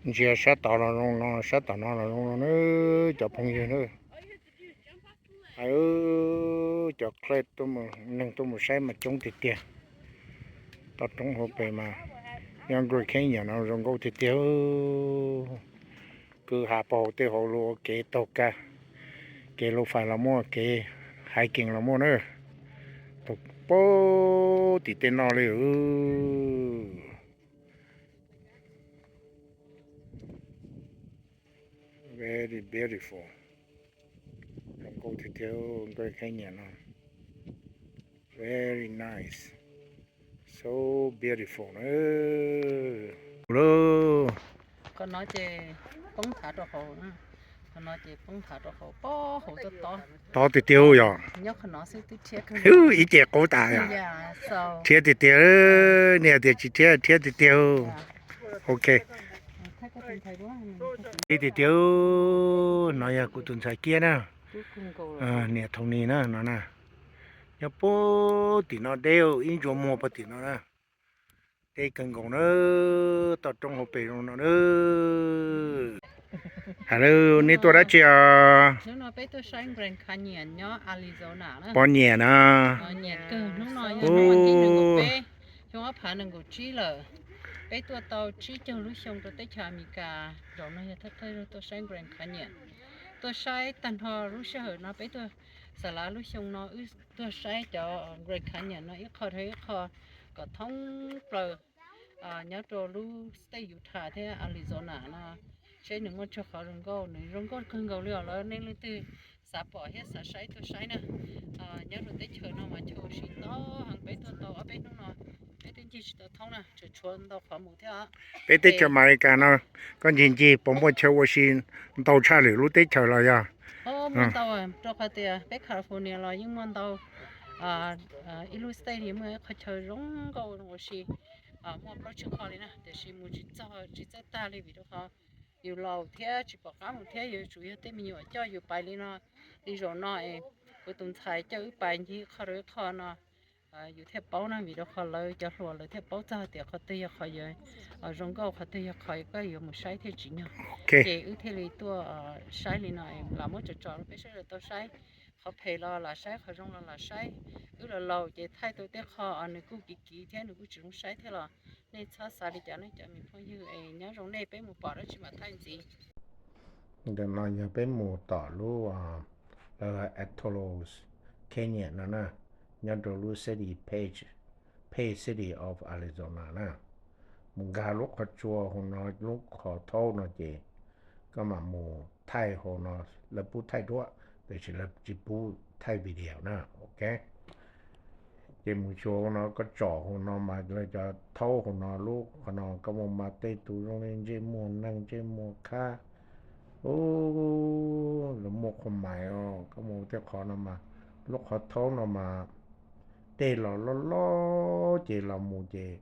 Ntsia sab tod los zoo no, sab tom no los zoo no na, cov phooj ywg na. Cov clip neeg tuaj mus saib mas coob tiag tiag. Toj roob hauv pes mas nyob Grand Canyon no zoo nkauj tiag tiag. Kwj ha pog hauv tej hauv lub kev taug kab, kev lub fais los muaj, kev hiking los muaj na. Taug pem tim tej no li. Very beautiful. Zoo nkauj tiag tiag, Grand Canyon no. Very nice. So beautiful na. Qhov no ces poob thav rau hauv, qhov no ces poob thav rau hauv, poob hauv tob tob. Tob tiag tiag yog. Nyob qhov no xwb twb rhiab kawg. Ib ce qub tas yog. Rhiab tiag tiag, niaj tias tsis rhiab, rhiab tiag tiag. Ok. Ib tiag tiag, no yog kuv tus ntxhais Kiab na, niam Thoo Nis na no na. Nyob puag tim no deb ib ntsuag muag puag tim no na. Deb kawg nkaus na, toj roob hauv pes zoo no na. Hais lawm, nej tuaj dab tsi os? Hnub no peb tuaj saib Grand Canyon nyob Arizona na. Pom nyiam na. Nyiam kawg, hnub no yog hnub tim nees nkaum peb, xyoo ob phav nees nkaum tsib lawm. Peb tuaj tau tsib caug lub xyoo rau teb chaws Amelikas, zaum no yog thawj thawj zaug tuaj saib Grand Canyon. Tuaj saib tag nrho lub sij hawm no peb tuaj, xav lav lub xyoo no wb tuaj saib cov Grand Canyon no ib qho dhau ib qho kom thoob plaws nyob rau lub state Utah thiab Arizona no, seb nws muaj tsawg qhov zoo nkauj, nws zoo nkauj kawg nkaus li os lawm. Nej leej twg xav pom thiab xav saib tuaj saib na. Nyob rau teb chaws no mas chaw ua si ntau heev, peb tuaj tau ob peb hnub no peb twb ncig tsis tau thoob na, tseem tshuav ntau qhov mus thiab. Peb teb chaws Amelikas no koj ncig ncig puas muaj chaw ua si ntau tshaj lwm lub teb chaws los yog? Muaj ntau, rau qhov tias peb California los yeej muaj ntau, ib lub state li muaj ib qhov chaw zoo nkauj ua si muaj plaub tsib qho li na, tiam sis mus tsis txog tsis txawj tag li vim rau qhov yus laus thiab tsis pom qab mus thiab, yus yuav tsum yog tej me nyuam coj yus pais li no. Li zaum no es kuv tus ntxhais coj wb pais ncig ib qho rau ib qho no, yus thiaj paub na, vim rau qhov lawv cov hluas lawv thiaj paub txog tias qhov twg yog qhov zoo nkauj, qhov twg yog qhov koj yuav mus saib thiaj tsim nyog. Ces wb thiaj li tuaj saib li no, lam muab tso tso rau peb sawv daws tau saib. Qhov phem los lam saib, qhov zoo los lam saib. Wb los laus ces thaij tau tej qho nws kuj kiv kiv thiab nws kuj tsis zoo saib thiab los nej txhob xav li cas nej cov me phooj ywg es nyob zoo nej, peb mus pom dab tsi mam thaij ntxiv. Ntawm no yog peb mus tom lub, lawv Antelope Canyon no na, nyob rau lub city Page, Page City of Arizona na. Mus nkag lub qhov tsua hauv no, lub qhov thaub no ces koj mam mus thaij hauv no, lawv pub thaij duab tiam sis lawv tsis pub thaij video na, ok. Ces mus xyuas hauv no koj tsom hauv no mas lawv cov thaub hauv no lub qhov no koj mus mas tej tus zoo li ntsej muag neeg ntsej muag khab. Lawv muaj qhua mais os, koj mus tej qhov no mas, lub qhov thaub no mas dej los loj loj ces los mus ces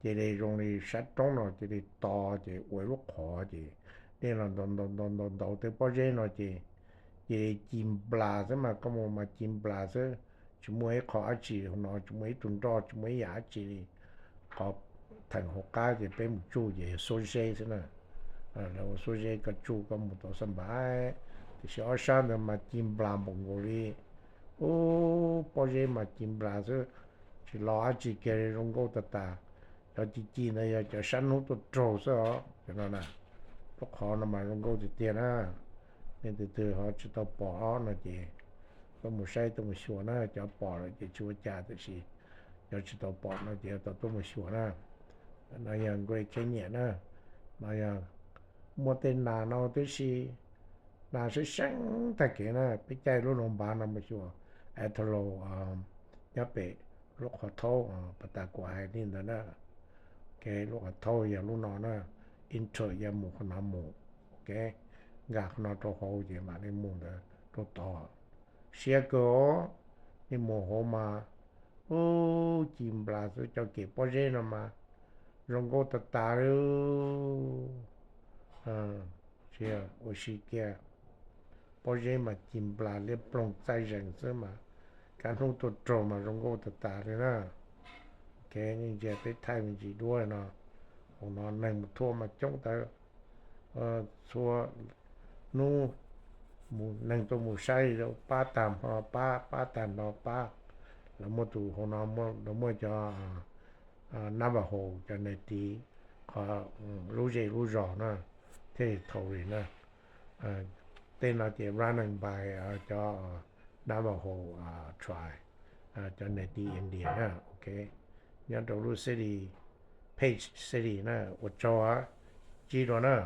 cia li zoo li sab roob no cia li to ces ua lub qhov ces dej los ntaus ntaus ntaus tej pob zeb no ces cia li ci nplas xwb mas, koj mus mas ci nplas xwb. Tsis muaj ib qho dab tsi hauv no, tsis muaj ib tug nroj, tsis muaj ib yam dab tsi li. Qhov theem hauv qab ces peb mus tsuj ces xuab zeb xwb na. Lawv ua xuab zeb koj tsuj koj mus tau xab npam, tiam sis ob sab ntawd mas ci nplas npaum nkaus li. Ub, pob zeb mas ci nplas xwb, tsis los dab tsi kiag li, zoo nkauj tag tas. Cov ci ci ntawd yog cov sab hnub tuaj raug xwb os, cov no na. Lub qhov no mas zoo nkauj tiag tiag na. Nej tus twg ho tsis tau pom no ces tuaj mus saib tuaj mus xyuas na, cov pom lawm ces tsis ua cas, tiam sis cov tsis tau pom no ces tau tuaj mus xyuas na. No yog Grand Canyon na, no yog muaj tej nas no tib si, nas seeb seeb tag kev na, peb caij lub nov npav no mus xyuas Antelope nyob pem lub qhov thaub pas tas kuv hais li ntawd na. Lub qhov thaub yog lub no na, entrance yog mus qhov no mus, ok, nkag qhov no rau hauv ces mam li mus ntawd rau tod. Siab kawg os, nej mus hauv mas, ub, ci nplas xwb, cov kev pob zeb no mas zoo nkauj tag tas li. Ua si kiag, pob zeb mas ci nplas liab ploog txaij zees xwb mas, kaj hnub tuaj raug mas zoo nkauj tag tas li na. Ok, nej ntsia peb thaij me ntsis duab no, hauv no neeg mus thuaj mas coob tawv. txhua hnub mus neeg tuaj mus saib, pab tag hmo pab, pab tag hmo pab. Lawv muaj tus hauv no, lawv muaj cov Navajo, cov nais tiv, qhov lub zej lub zos na, thiaj thaum li na. Tej no ces running by cov Navajo tribe, cov nais tiv India na, ok. Nyob rau lub city, Page City na, ua tsaug, tsib dua na.